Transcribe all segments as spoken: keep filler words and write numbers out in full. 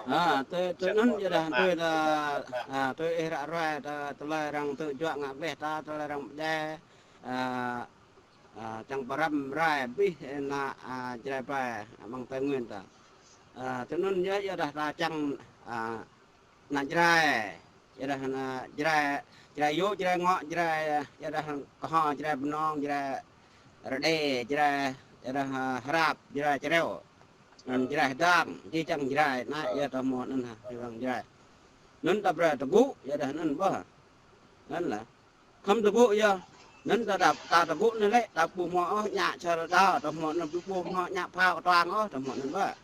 Ơ, tui, tui anŭn yơh dah, tui dah, ơ, tui ih ră ruai, dah, tơlơi arăng tŭ juă ngă gleh ta, tơlơi arăng pơdjai, ơ, ơ, čang pơrăm rai abih, ơ, ană, ơ, Jrai ƀai, amăng Tây Nguyên ta. Ơ, tui anŭn yơh, yơh dah ta čang, ơ, ană Jrai, yơh dah ană Jrai, Jrai yŭ, Jrai ngŏ, Jrai, yơh dah kơho, Jrai Bơnong, Jrai Rơđê, Jrai, yơh dah, ơ, Hrap, Jrai Čơreo. Anŭn Jrai Hơdang, jih jang Jrai, ană yơh ta hmâo anŭn ha, Hơdang Jrai. Anŭn ta brơi tơgŭ, yơh dah anŭn ƀơh. Anŭn lah. Khŏm tơgŭ yơh. Anŭn ta, ta, ta tơgŭ anŭn lĕ, ta ƀu hmâo ôh, ñă čar đao, ta hmâo anŭn ƀu, ƀu hmâo ñă phao kơtuang ôh, ta hmâo anŭn ƀơh.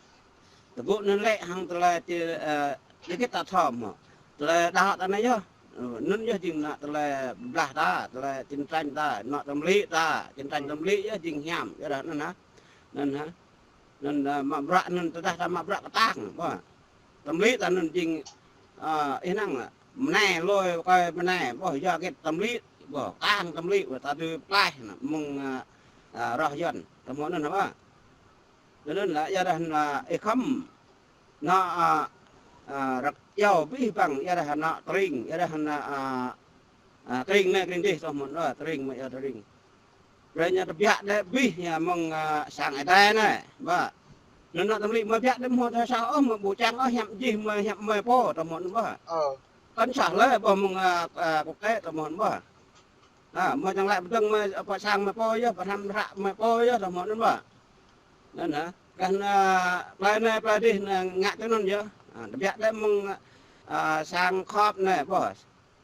Tơgŭ anŭn lĕ hăng tơlơi ti, ơ, ti kit ta thâo hmâo. Tơlơi đao ta anai yơh. Ơ, anŭn yơh jing ană tơlơi blah ta, tơlơi chiến tranh ta, ană tơmlĭ ta, chiến tranh tơmlĭ yơh jing hiam, yơh dah anŭn ha. Anŭn ha. Anŭn, ơ, mă bruă anŭn tơdah ta mă bruă kơtang, ƀơh. Tơmlĭ ta anŭn jing, ơ, ih năng, mơnai lôi kơi mơnai, ƀơh, yua kơ tơmlĭ, ƀơh, kang tơmlĭ, ƀơh, ta tui pơklaih, mơ̆ng, ơ, ơ, roh Yuan, ta hmâo anŭn ƀơh. Anŭn lah, yơh dah, ơ, ih khŏm, ană, ơ, ơ, rơ̆k iâu abih bang, yơh dah ană tơring, yơh dah ană, ơ, ơ, tơring anai tơring adih, ta hmâo anŭn, tơring mơ̆ yơh tơring. Brơi ñu tơbiă đĕ abih ñu mơ̆ng, ơ, sang Ơi Adai anai, ƀơh. Anŭn ană tơmlĭ mơ̆ biă đĕ hmâo thâo sa ôh, mơ̆ ƀu čang ôh, hiam jih mơ̆ hiam mơi pô, ta hmâo anŭn ƀơh. Ơ. Kăn sah lĕ ƀơh mơ̆ng, ơ, ơ, quốc tế ta hmâo anŭn ƀơh. Ha, mơ̆ čang lĕ pơdơ̆ng mơi, ơ, pơ sang mơi pô yơh, pơhrăm hră mơi pô yơh, ta hmâo anŭn ƀơh. Anŭn hă. Kăn, ơ, plơi anai, plơi adih, anai, ngă tui anŭn yơh. Ha, tơbiă đĕ mơ̆ng, ơ, sang khŏp anai ƀơh.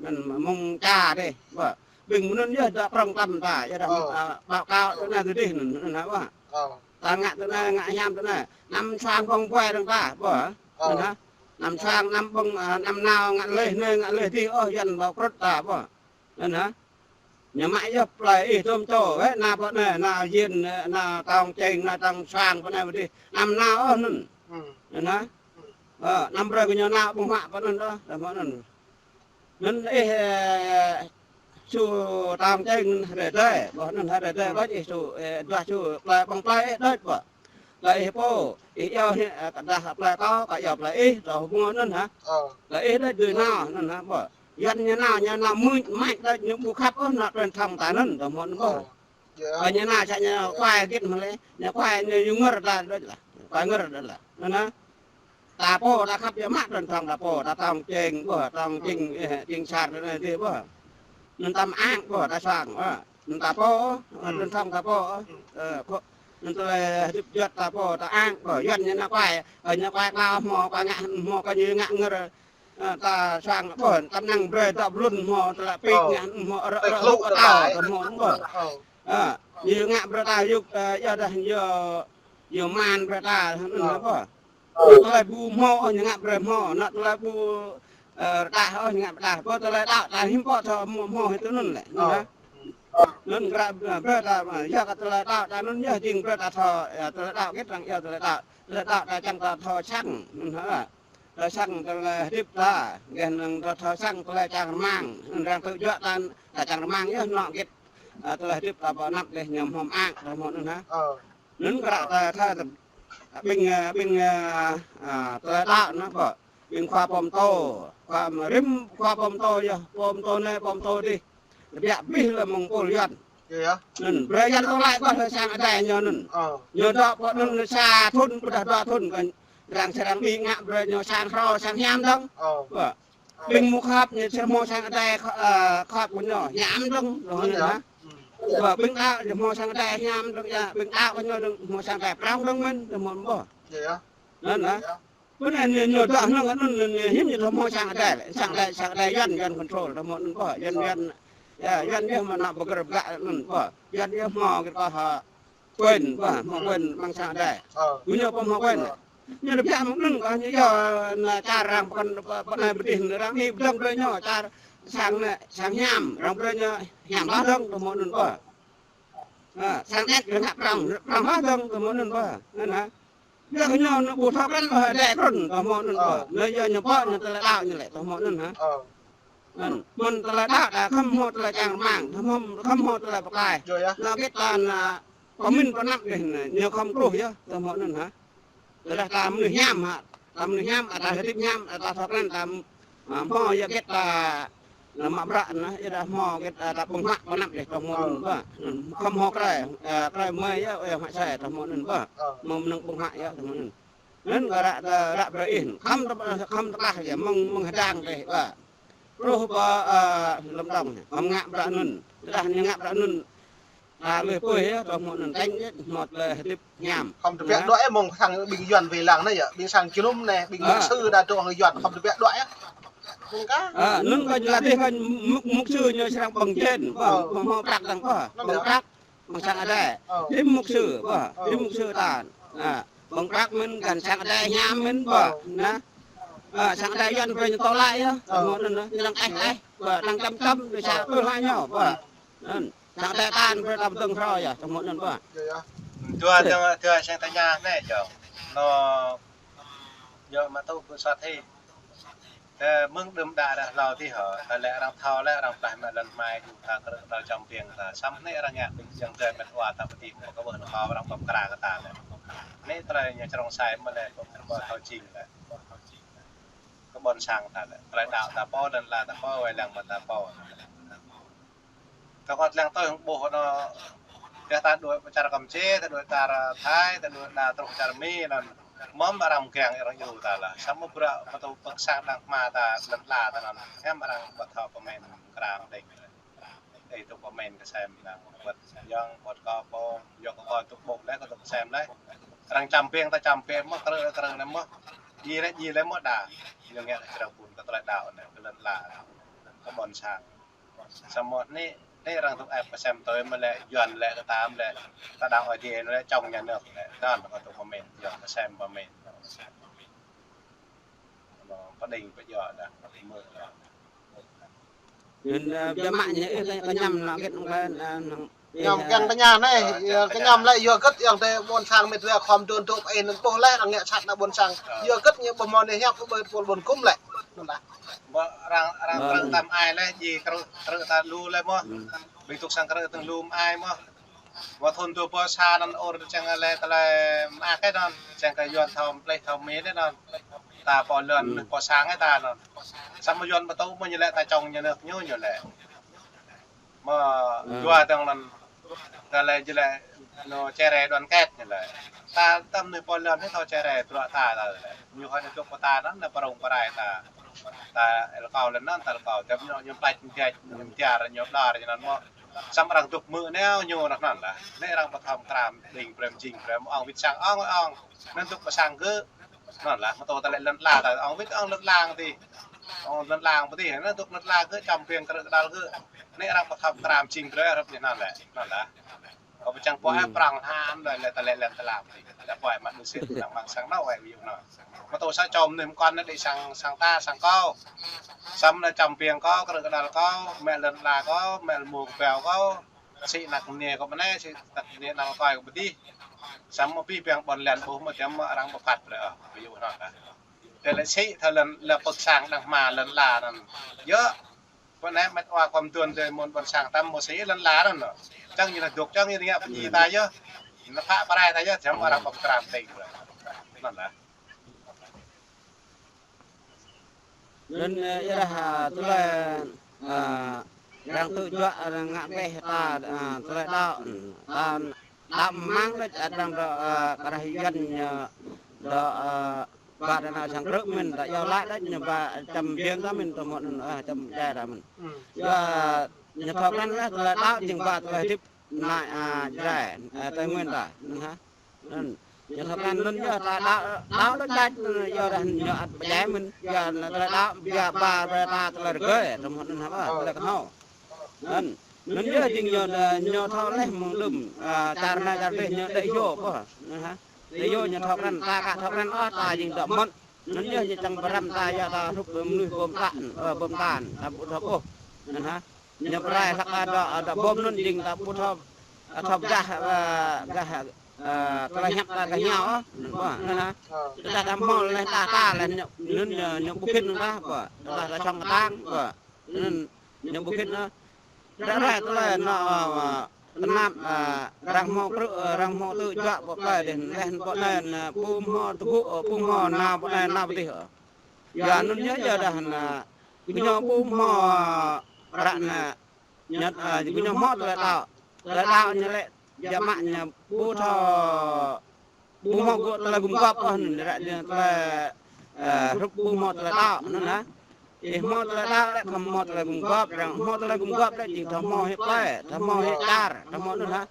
Anŭn mơ̆ng čar dih, ƀơh. Ƀing mơnŭn yơh dŏ prŏng tăm ta, yơh dah, ơ, báo cáo tui anai tui adih anŭn, anŭn hă, ƀơh. Ơ. Ta ngă tui anai, ngă hiam tui anai. Anăm suang ƀơ̆ng ƀuai dơ̆ng ta, ƀơh. Ơ. Anŭn hă. Anăm suang, anăm ƀơ̆ng, ơ, anăm nao ngă leh anai, ngă leh adih, ôh, Yuan ƀu krŭt ta, ƀơh. Anŭn hă. Ñu mă yơh plơi ih tŭm čô, wơ̆t ană pơ anai, ană Yên, ană Tông Chêng, ană Tông Sang pơ anai pơ adih. Anăm nao ôh anŭn. Anŭn hă. Ơ, anăm brơi kơ ñu nao ƀơ̆ng mă pơ anŭn ôh, ta hmâo anŭn. Anŭn ih, ơ, su Tông Chêng rơdơi, ƀơh anŭn rơdơi ƀơh ih su, ơ, duah su plơi ƀơ̆ng plơi ih đôč ƀơh. Plơi ih pô, ih iâu hĭ, ơ, kơ dah plơi kâo, kâo iâu plơi ih, rơh hmâo anŭn hă. Ơ. Plơi ih đôč dưi nao, anŭn hă, ƀơh. Yuan ñu nao, ñu nao mưč mač đôč, ñu ƀu khăp ôh ană truyền thông ta anŭn, ta hmâo anŭn ƀơh. Ơ. Yơh. Ơ, ñu nao čă ñu kuai git mơ̆ lĕ, ñu kuai ñu, ñu ngơr ta đôč lah. Kuai ngơr đôč lah. Anŭn hă. Ta pô, ta khăp yơh mă truyền thông ta pô, ta Tông Chêng ƀơh, Tông Chêng, ơ, Chêng Sar anai adih ƀơh. Anŭn ta mơak ƀơh, ta suang, ơ. Anŭn ta pô, ơ, truyền thông ta pô, ơ, kơ, anŭn tơlơi hơdip juăt ta pô, ta ak ƀơh, Yuan ñu nao kuai, ơ, ñu kuai klao hmâo, kuai ngă hmâo, kơ ñu ngă ngơr, ơ, ta suang ƀơh, ta năng brơi dŏ blŭn hmâo, tơlơi pik ngă hmâo, rơ̆, rơ̆, rơ̆, ta hmâo ƀơh. Ơ, ñu ngă brơi ta yŭk, ơ, yơh dah ñu, ñu man brơi ta, anŭn ƀơh. Tơlơi ƀu hmâo, ñu ngă brơi hmâo, ană tơlơi ƀu, ơ, rơđah ôh, ñu ngă rơđah. Ƀơh tơlơi đaŏ ta hiư̆m pă thâo hmâo, hmâo hĭ tui anŭn lĕ. Anŭn hă. Anŭn kră, ơ, brơi ta, ơ, yua kơ tơlơi đaŏ ta anŭn yơh jing brơi ta thâo, ơ, tơlơi đaŏ git arăng iâu tơlơi đaŏ. Tơlơi đaŏ ta čang ta thâo săng, anŭn hă. Thâo săng tơlơi hơdip ta, geh anŭn ta thâo săng tơlơi čang rơmang, anŭn arăng tŭ juă ta, ta čang rơmang yơh anŏ git, ơ, tơlơi hơdip ta pơ anăp dih ñu hmâo mơak, ta hmâo anŭn hă. Ơ. Anŭn kră ta, ta, ta, ƀing, ơ, ƀing, ơ, ơ, tơlơi đaŏ anŭn ƀơh. Ƀing khua pơtô, khua mơ̆ rĭm khua pơtô yơh, pơtô anai, pơtô adih. Tơbiă abih lĕ mơ̆ng pôl Yuan. Yơh, yơh. Anŭn, brơi Yuan tơlơi ƀơh lĕ sang adai ñu anŭn. Ơ. Ñu dŏ pơ anŭn sa thŭn, ƀôdah dua thŭn kơ arăng srăng ƀing ngă brơi ñu sang hrô, sang hiam dơ̆ng. Ơ. Ƀơh. Ƀing mŭk khăp ñu srăng hmâo sang adai khă-, ơ, khăp kơ ñu, hiam dơ̆ng, dơ̆ng anŭn hă. Ƀơh, ƀing đaŏ ñu hmâo sang adai hiam dơ̆ng, yơh, ƀing đaŏ kơ ñu dơ̆ng hmâo sang adai prŏng dơ̆ng mơ̆n, dơ̆ng mơ̆n ƀơh. Yơh, yơh. Anŭn hă. Yơh. Pơ anai ñu, ñu dŏ hnơ̆ng anŭn, ñu, ñu hiư̆m ñu thâo hmâo sang adai lĕ, sang adai, sang adai Yuan, Yuan control, thâo hmâo anŭn ƀơh, Yuan, Yuan, yơh, Yuan yơh mơ̆ ană pơgơ̆r pơgă anŭn ƀơh, Yuan yơh hmâo kơ kâo hă, quyền ƀơh, hmâo quyền amăng sang adai. Ơ. Gơñu ƀu hmâo quyền. Ñu tơbiă mơ̆ng anŭn kơ ñu yơh, ană čar arăng pơkŏn, pơ-, pơ anai pơ adih, arăng anai pơdơ̆ng brơi ñu, čar sang anai, sang hiam, arăng brơi ñu hiam hloh dơ̆ng, thâo hmâo anŭn ƀơh. Ha, sang anet arăng ngă prŏng, prŏng hloh dơ̆ng, thâo hmâo anŭn ƀơh. Anŭn hă. Yua kơ ñu, ñu ƀu thâo krăn ôh, adai krŭn, ta hmâo anŭn ƀơh. Anai yua ñu pô, ñu tơlơi đaŏ ñu lĕ, ta hmâo anŭn hă. Anŭn, mơ̆n tơlơi đaŏ ta khŏm hmâo tơlơi čang rơmang, khŏm hmâo, khŏm hmâo tơlơi pơklaih. Anŏ git ta anai, Pơmĭn pơanăp dih, ñu khŏm truh yơh, tơhmô anŭn hă. Tơdah ta mơnuih hiam hă, ta mơnuih hiam, ta hơdip hiam, ta thâo krăn, ta, a, hmâo yua hơget ta, na mă bruă anŭn, yua dah hmâo hơget, a, ta ƀơ̆ng huă pơanăp dih, tơhmô anŭn ƀă. Khŏm hmâo krơi, a, krơi mơi yơh, ơi hmă sai, tơhmô anŭn ƀă. Hmâo mơnơ̆ng ƀơ̆ng huă yơh, tơhmô anŭn. Anŭn kơ ră, ră brơi ih, khŏm tơ, khŏm tơplah yơh, mơ̆ng, mơ̆ng hơdang dih ƀă. Truh pơ, a, Lâm Đồng, khŏm ngă bruă anŭn. Tơdah ñu ngă bruă anŭn, a, lui pơi yơh, tơhmô anŭn tañ yơh, hmâo tơlơi hơdip hiam. Khŏm tơbiă đuaĭ mơ̆ng sang ƀing Yuan wai lăng anai yơh, ƀing sang Jơnum anai, ƀing mục sư đa dŏ hăng Yuan khŏm tơbiă đuaĭ yơh. Mơ̆ng ka? A, anŭn kơ ñu latih kơ mục, mục sư ñu srăng ƀơ̆ng jên, ƀơ̆ng, ƀơ̆ng hmâo prăk tăng ƀơ̆ng, ƀơ̆ng prăk. Mơ̆ng sang adai. Ơ. Đĭm mục sư, ƀă. Ơ. Đĭm mục sư ta. A, ƀơ̆ng prăk mơ̆n, kăn sang adai hiam mơ̆n, ƀă. Ơ. Na. A, sang adai Yuan brơi ñu tơlơi yơh. Ơ. Tơhmô anŭn, ñu đang eh, eh, ƀă, đang čăm čăm, ñu sa ƀơi hla ñu, ƀă. Anŭn. Sang adai ta brơi ta pơdơ̆ng hrơi yơh, tơhmô anŭn, ƀă. Yơh, yơh. Dua, dua, dua, sang tơña anai, jong. Nô, jong mă tŭ ƀu sat hĭ. Tơ mơ̆ng đưm đă ră hlâo adih hŏ, ta lĕ arăng thâo lĕ arăng plah mă lŏn hmai djru ta krư̆ ta čăm biêng ta. Samơ̆ anai arăng ngă ƀing jang tơ met wa ta pơtĭ pơkơwưh nao kâo arăng pơkra kơ ta lĕ. Anai tơlơi ñu črông sai mơ̆ lĕ pơkơwưh thâo jing lĕ. Kơ ƀôn sang ta lĕ. Tơlơi đaŏ ta pô, lŏn ala ta pô, wai lăng mơ̆ ta pô. Tơ kơ lăng tui hăng ƀuh anŭn, yua ta đuaĭ pơ čar Kampuchia, ta đuaĭ čar Thái, ta đuaĭ đa truh čar Mi anŭn. Mơ̆m arăng mơgang arăng djru ta lah. Samơ̆ bruă pơtŭ pơ̆k sang đang hmua ta lŏn ala ta anŭn. Hiam arăng ƀu thâo pơmĭn krang đĕč. Ih tŭ pơmĭn kơ sem đang ƀuăt yơ̆ng, ƀuăt kơ pô, yua kơ kơ tŭ ƀuh lĕ, kơ tŭ sem lĕ. Arăng čăm biêng ta čăm biêng mơ̆, krư̆, krư̆ anai mơ̆. Djai lĕ, djai lĕ mơ̆ đa. Ñu ngă kơ črâo pun kơ tơlơi đaŏ anai, kơ lŏn ala, kơ ƀôn sang. Samơ̆ anai, anai arăng tŭ ĕp kơ sem tui mơ̆ lĕ, Yuan lĕ kơ ta mơ̆ lĕ, ta đaŏ Ơi Adai lĕ, čong nhà nước lĕ, anŭn kơ tŭ pơmĭn, Yuan kơ sem pơmĭn. Anŭn pơđing pơdjŏ đa, mơ̆ đa. Anŭn, a, biă mă ñu, ih, kơ, kơ ñăm lă hơget, kơ, a, năng, ih, Ñăm a, kiăng tơña anai, a, yua, kơ ñăm lĕ yua hơget yơh tơ ƀôn sang met wa khŏm dŏ dŏ ih anŭn ƀuh lĕ arăng ngă sat nao ƀôn sang. Yua hơget ñu ƀu hmâo anai hiăp ƀơi pôl ƀôn gum lĕ. Anŭn lah. Ƀă arăng, arăng, arăng tam ai lĕ, djai krư̆, krư̆ ta lu lĕ mơ̆. Ƀing tŭk sang krư̆ tơ̆ng lu mơ̆ ai mơ̆. Ƀă thun dua ƀă sa anŭn ôr čang lĕ tơlơi mơak kơ anŭn. Čang kơ Yuan thâo pleh thâo Mi lĕ anŭn. Ta pô lŏn, pô sang ih ta anŭn. Samơ̆ Yuan ƀu tŭ mơ̆ ñu lĕ ta čong nhà nước ñu, ñu lĕ. Mơ̆ dua tơ̆ng anŭn. Ta lĕ jing lĕ, ñu chia rẽ đoàn kết ñu lĕ. Ta tơm anai pô lŏn anai thâo chia rẽ bruă ta lĕ. Ñu hơi anai dŏ pơ ta anŭn, anai pơrông pơrai ta. Ta rơkâo lĕ anŭn, ta rơkâo. Tơm ñu, ñu plač mơjĕč, ñu mơjar, ñu ƀlŏr, ñu anŭn mơ̆. Samơ̆ arăng dŏ hmư̆ nao ñu anŭn anŭn lah. Anai arăng ƀu thâo kram, đing brem jing brem, ong wĭt sang ong, ong. Anŭn dŏ pơ sang gơ̆. Anŭn lah, mơ̆ tơl ta lĕ lŏn ala ta, ong wĭt ong lŏn ala adih. Ong lŏn ala adih, anŭn dŏ lŏn ala gơ̆ čăm biêng krư̆ kơdăl gơ̆. Anai arăng ƀu thâo kram jing brem, rơp ñu anŭn lĕ. Anŭn lah. Kơ pơčang pô ăp prang han lĕ, lĕ ta lĕ lŏn ala adih. Đa pô mă đu sĭt, năng măng sang nao wai ƀu yua anŭn. Mơ̆ tŭ sa čom anai mơkŏn anai đĭ sang, sang ta, sang kâo. Samơ̆ anai čăm biêng kâo, krư̆ kơdăl kâo, mă lŏn ala kâo, mă rơmô kơbao kâo. Sĭ anăk mơnia kâo mơnai, sĭ anăk mơnia anăl kâo kâo pơdih. Samơ̆ abih bang ƀôn lan ƀuh mơ̆ tiăm mơ̆ arăng ƀu phat brơi ôh, ƀu yua anŭn kah. Tơlơi sĭ thâo lŏn, lŏn pơ̆k sang đang hmua lŏn ala anŭn. Yơh, pơ anai met wa khŏm dŏ tơ mơ̆n ƀôn sang ta mơ̆ sĭ lŏn ala anŭn. Čang ñu anai dŏ, čang ñu anai ngă pơdjai ta yơh. Anai phă pơrai ta yơh, tiăm arăng ƀu pơkra pơtĭng brơi. Anŭn lah. Anŭn, ơ, yua dah, a, tơlơi, a, arăng tŭ juă, arăng ngă bĕ ta, a, tơlơi đaŏ, ta đaŏ mơ̆ng đôč, a, arăng dŏ, a, kơ rah Yuan ñu dŏ, a, ba ta nao sang krư̆ mơ̆n, ta iâu laĭ đôč ñu ba čăm biêng ta mơ̆n, tơhmô anŭn, a, čăm djai ta mơ̆n. Yua ñu thâo krăn lah tơlơi đaŏ jing ba tơlơi hơdip anai, a, Jrai, a, Tây Nguyên ta, anŭn hă. Anŭn, ñu thâo krăn anŭn yơh ta đaŏ, đaŏ đôč đač, anŭn yơh dah ñu ăt pơdjai mơ̆n, yua anŭn tơlơi đaŏ, yua ba brơi ta tơlơi rơgơi, tơhmô anŭn hă, tơlơi kơhnâo. Anŭn, anŭn yơh jing ñu, ñu thâo leh mơ̆ng đưm, a, čar anai čar adih ñu đĕ yua pô, anŭn hă. Đĕ yua ñu thâo krăn, ta ka thâo krăn ôh, ta jing dŏ mơ̆n. Anŭn yơh ñu čang pơrăm ta, yua ta hrup mơnuih bom ta, ơ, bom ta, ta ƀu thâo ôh. Anŭn hă. Ñu pơrai hlăk ta dŏ, dŏ bom anŭn jing ta ƀu thâo, a, thâo gah, a, gah, a, tơlơi hiăp ta gah ñu ôh. Ƀă, anŭn hă. Tơdah ta hmâo leh ta ta leh ñu, anŭn ñu, ñu ƀu khĭn anŭn ta, ƀă. Tơdah ta čong kơtang, ƀă. Anŭn ñu ƀu khĭn anŭn. Ră ruai tơlơi anŭn, a, tơnap, a, arăng hmâo krư̆, a, arăng hmâo tŭ juă ƀơi plơi dih, laih anŭn ƀơi anai, a, ƀu hmâo tơgŭ, a, ƀu hmâo nao ƀơi anai nao ƀơi dih. Yua anŭn yơh, yua dah, a, gơñu ƀu hmâo, a, ră anai, ñu, a, gơñu hmâo tơlơi đaŏ. Tơlơi đaŏ ñu lĕ, yua mă ñu ƀu thâo, ƀu hmâo gơ̆ tơlơi gum gŏp ôh, anŭn ră anai tơlơi, a, hrup ƀu hmâo tơlơi đaŏ, anŭn hă. Ih hmâo tơlơi đaŏ lĕ khŏm hmâo tơlơi gum gŏp, arăng hmâo tơlơi gum gŏp lĕ jing thâo hmâo hĭ plơi, thâo hmâo hĭ čar, thâo hmâo anŭn hă.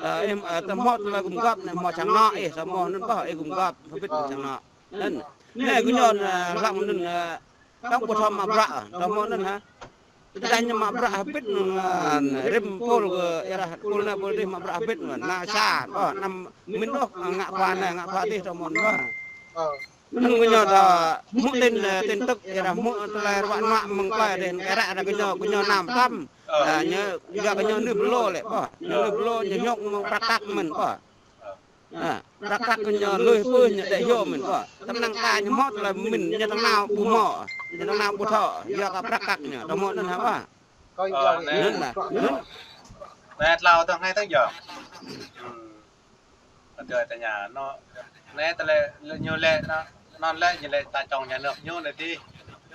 Ơ, ih, ơ, thâo hmâo tơlơi gum gŏp anai hmâo sang anŏ ih, thâo hmâo anŭn ƀơh ih gum gŏp, hơbĭt sang anŏ. Anŭn. Anai gơñu, ơ, hlŏng anŭn, ơ, tŏng ƀu thâo mă bruă, thâo hmâo anŭn hă. Tơdah ñu mă bruă hơbĭt, ơ, rĭm pôl kơ, ih rah pôl anai pôl dih mă bruă hơbĭt, nao sa, ƀơh, anăm mĭn ôh, ngă khua anai, ngă khua adih, thâo hmâo anŭn ƀơh. Anŭn gơñu thâo hmư̆ tin, ơ, tin tức, ih rah hmư̆ tơlơi ruă nuă mơ̆ng plơi dih, ih rah gơñu, gơñu nao pơtăm. Ơ, ñu, yua gơñu nư pơlô lĕ ƀơh. Ñu nư pơlô, ñu hiŏk mơ̆ng prăk kăk mơ̆n ƀơh. A, prăk kăk ñu lui pưh ñu đĕ hiŏk mơ̆n ƀơh. Tơm năng ta ñu hmâo tơlơi mĭn, ñu tơm nao ƀu hmâo, ñu tơm nao ƀu thâo, yua kơ prăk kăk ñu, thâo hmâo anŭn hă ƀơh. Ơ, anai. Anŭn hă, anŭn. Anai tlâo tơ̆ng hai tơ̆ng yơh. Ơ, tơña, anŭn, anai tơlơi, lĕ ñu lĕ, anŭn, anŭn lĕ ñu lĕ ta čŏng nhà nước ñu anai dih.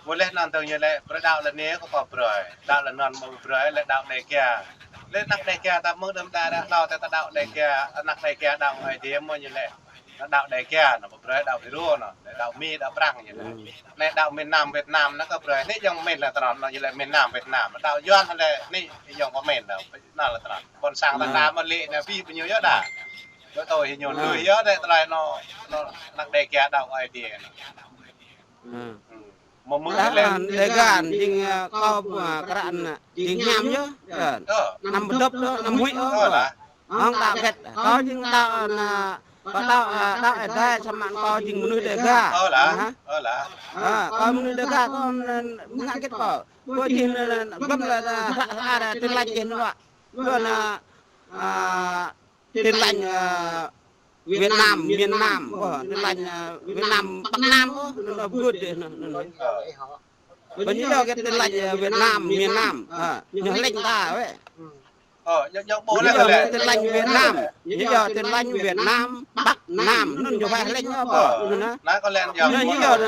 Ƀu lĕ anŭn tơ̆ng ñu lĕ, brơi đaŏ lĕ anai kơ kâo brơi. Đaŏ lĕ anŭn mơ̆ brơi, lĕ đaŏ Đêga. Lĕ anăk Đêga ta mơ̆ng đưm đă đă hlâo ta, ta đaŏ Đêga, anăk Đêga đaŏ Aê Diê mơ̆ ñu lĕ. Anŭn đaŏ Đêga, anŭn ƀu brơi đaŏ Hêrô anŭn, lĕ đaŏ Mi, đaŏ Prăng ñu lĕ. Anŭn đaŏ miền Nam Việt Nam anŭn kơ brơi, anai yŏng mĭn lĕ tơnăn, anŭn ñu lĕ miền Nam Việt Nam. Đaŏ Yuan lĕ anai yŏng pơmĭn đaŏ, anŭn lĕ tơnăn. Ƀôn sang ta ta mơ̆ lĕ anai pi pơñu yơh đa. Yơh tui hĭ ñu lui yơh đa tơlơi anŭn, anŭn anăk Đêga đaŏ Aê Diê anŭn. Ơ. Ơ. Mơ̆ mơ̆ lĕ. Đa, Đêga, jing, ơ, kâo, ơ, krăn, ơ, jing hiam yơh. Ơ. Ơ. Anăm pơdŏp ôh, anăm huĭ ôh. Ơ, lah. Hăng đaŏ hơget, kâo jing đaŏ, ơ, kâo đaŏ, ơ, đaŏ Ơi Adai samơ̆ kâo jing mơnuih Đêga. Ơ, lah. Hă? Ơ, lah. Ơ, kâo mơnuih Đêga, kâo, ơ, ngă hơget kâo. Kâo jing, ơ, ơ, gơ̆m lĕ, ơ, hră, hră, hră, Tin Lành jing anŭn. Kâo anŭn, ơ, Tin Lành, ơ, Việt Nam, miền Nam, ơ, Tin Lành, ơ, Việt Nam, Bắc Nam, ơ, anŭn, anŭn, gơ̆t dih, anŭn, anŭn. Ƀơi ñu yua kơ Tin Lành, ơ, Việt Nam, miền Nam, ơ, ñu lĕ ta wĕ. Ơ, ñu, ñu ƀu lĕ, ñu yua lĕ. Tin Lành Việt Nam, ñu yua Tin Lành Việt Nam, Bắc Nam, anŭn ñu phải lĕ ñu ƀơh, anŭn hă. Anai kâo lĕ yua. Anŭn ñu yua,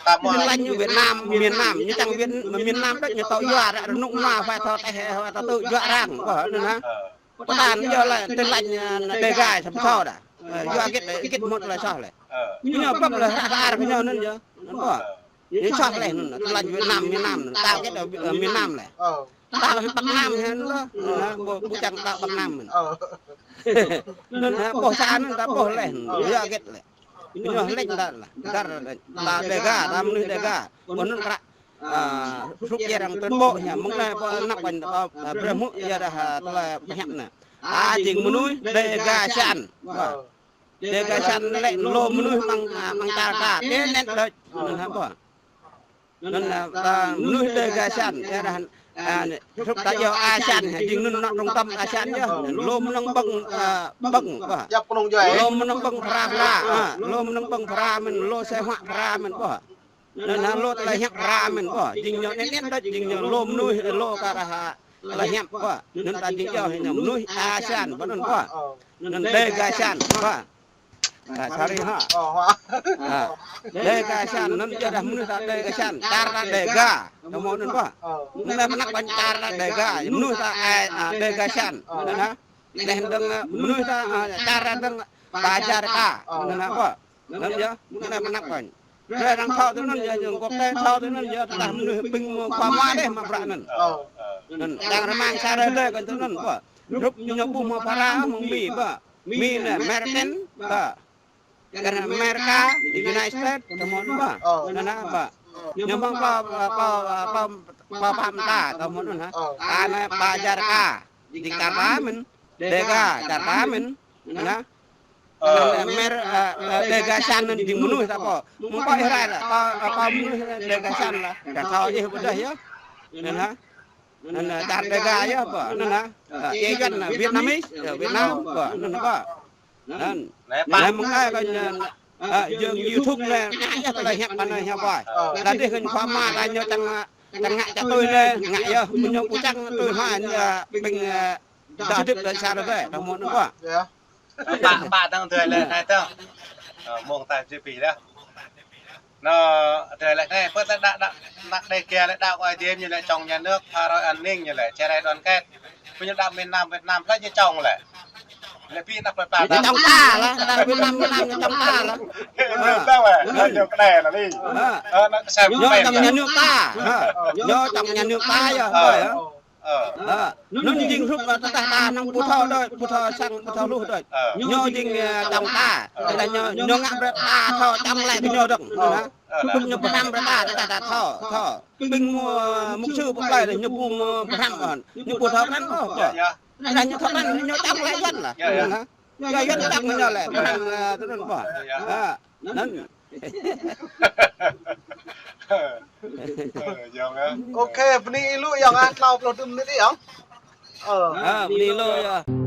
ta mơ̆ Tin Lành Việt Nam, miền Nam, ñu čang Việt, miền Nam đôč ñu tŏ yua, ră rơnŭk anai phải thâo tĕh, phải thâo tŭ yua arăng, ƀơh, anŭn hă. Ơ. Pơtăn yơh lĕ Tin Lành, ơ, Đêga săm sô đa. Ơ, yua hơget, hơget mơ̆ tơlơi soh lĕ. Ơ. Ñu pơp lĕ hră hră ñu anŭn yơh. Anŭn ƀơh. Ñu soh lĕ anŭn, Tin Lành Việt Nam, miền Nam, ta hơget, ơ, miền Nam lĕ. Ơ. Ta Bắc Nam hă anŭn lĕ. Anŭn lĕ, ƀu, ƀu čang ta Bắc Nam anŭn. Ơ. Anŭn hă, ƀôh sa anŭn ta ƀôh lĕ. Ơ. Yua hơget lĕ. Ñu lĕ ta lĕ. Dar lĕ. Ta Đêga, ta mơnuih Đêga. Ƀơh anŭn kră. Ơ, hrup yơh arăng tuyên bố hă, mơ̆ng anai ƀơh anăp ƀañ, ơ, ơ, brơi hmư̆ yơh đa, ơ, tơlơi pơhiăp anai. Ta jing mơnuih Đêga Sian. Ƀơh. Đêga Sian lĕ lu mơnuih mơ̆ng, ơ, mơ̆ng čar ta, tơ net đôč. Anŭn hă ƀơh. Anŭn, ơ, ta mơnuih Đêga Sian, yơh đa, ơ, hrup ta yơh Asian, jing anŭn anŏ trung tâm Asian yơh. Lu mơnơ̆ng ƀơ̆ng, ơ, ƀơ̆ng ƀơh. Lu mơnơ̆ng ƀơ̆ng phara phara, ơ, lu mơnơ̆ng ƀơ̆ng phara mơ̆n, lu sĕ huă phara mơ̆n ƀơh. Anŭn hă lu tơlơi hiăp phara mơ̆n ƀơh. Jing ñu net net đôč, jing ñu lu mơnuih, lu kar hă. Tơlơi hiăp ƀơh. Anŭn ta jing yơh ñu mơnuih Asian ƀơh anŭn ƀơh. Anŭn Đêga Sian ƀơh. Ơ, sorry hă. Ơ, Đêga Sian, anŭn yơh đa mơnuih ta Đêga Sian. Čar ta Đêga. Tơmơ̆ anŭn ƀơh. Mơnuih ta pơnăk ƀañ čar ta Đêga. Mơnuih ta, ơ, ơ, Đêga Sian. Anŭn hă. Laih dơ̆ng, ơ, mơnuih ta, ơ, čar ta dơ̆ng Bajaraka. Anŭn hă ƀơh. Anŭn yơh, mơnuih ta pơnăk ƀañ. Brơi arăng thâo tui anŭn yơh, ñu quốc tế thâo tui anŭn yơh, tơdah mơnuih ƀing mơ̆ khua mua dêh mă bruă anŭn. Ơ. Anŭn, čang rơmang sa rơdêh kơ tui anŭn ƀơh. Hrup ñu ƀu hmâo phara mơ̆ng Mi ƀơh. Mi anai American, ƀơh. Kar America, United States, tơmơ̆ anŭn ƀơh. Ơ. Anŭn hă ƀơh. Ñu hmâo pơ, pơ, pơ, pơ, pơ pam ta, tơmơ̆ anŭn hă. Ơ. Ta anai Bajaraka, jing čar ta mơ̆n. Đêga, čar ta mơ̆n. Anŭn hă. Ơ. Anŭn Amer-, ơ, ơ, Đêga Sian anŭn jing mơnuih ta pô. Mơ̆ng pô Israel lah, pô, pô mơnuih Đêga Sian lah. Dah thâo ih ƀơdah yơh. Anŭn hă. Anŭn, ơ, čar Đêga yơh pô. Anŭn hă. Ơ, ih Yuan lah, Vietnamese, ơ, Việt Nam pô. Anŭn pô. Anŭn. Anai mơ̆ng ai kơ ñu, ơ, yơ̆ng YouTube anai, ngă yơh tơlơi hiăp anai hiăp ƀai. Ơ. Đa dih kơ khua mua ta ñu čang, ơ, čang ngă čang tui anai, ngă yơh, ñu ƀu čang tui hă, ñu, ơ, ƀing, ơ, Dah hơdip dah sa dah bĕ, dah mơ̆n anŭn ƀă. Ƀă, ƀă tăng tơlơi anai tăng. Ơ, mơ̆ng ta jê pi dah. Anŭn, tơlơi anai, pơ ta đa, đa, anăk Đêga lĕ đaŏ kơ Ơi Adai ñu lĕ chống nhà nước, phá rối an ninh ñu lĕ, chia rẽ đoàn kết. Pơ ñu đaŏ miền Nam Việt Nam lĕ ñu chống lĕ. Lĕ pi anăk plơi pla ñu ta chống ta lah, đaŏ Việt Nam, Việt Nam ñu chống ta lah. Ñu ta lah, ñu kơđai lah li. Ơ, anăk sai ñu chống nhà nước ta. Ơ, ñu chống nhà nước ta yơh, ơ. Ơ. Ơ, anŭn jing hrup tơdah ta năng ƀu thâo đôč, ƀu thâo sang, ƀu thâo hluh đôč. Ơ. Ñu jing, ơ, chống ta. Tơdah ñu, ñu ngă brơi ta thâo chống lĕ kơ ñu dơ̆ng. Ơ. Hrup ñu pơhrăm brơi ta, tơdah ta thâo, thâo. Ƀing mŭk, ơ, mŭk sư pơplơi ñu ƀu mŭk pơhrăm ôh. Ñu ƀu thâo pơhrăm ôh. Tơdah ñu thâo pơhrăm, ñu chống lĕ Yuan lah. Hă? Yua Yuan chống ñu lĕ, pơhrăm, ơ, tui anŭn ƀă. Hă? Anŭn. Ơ, yơh. Ôkê, bơni lu yơh, tlâo pluh dŭm mơnit yơh. Ơ. Ơ, bơni lu yơh.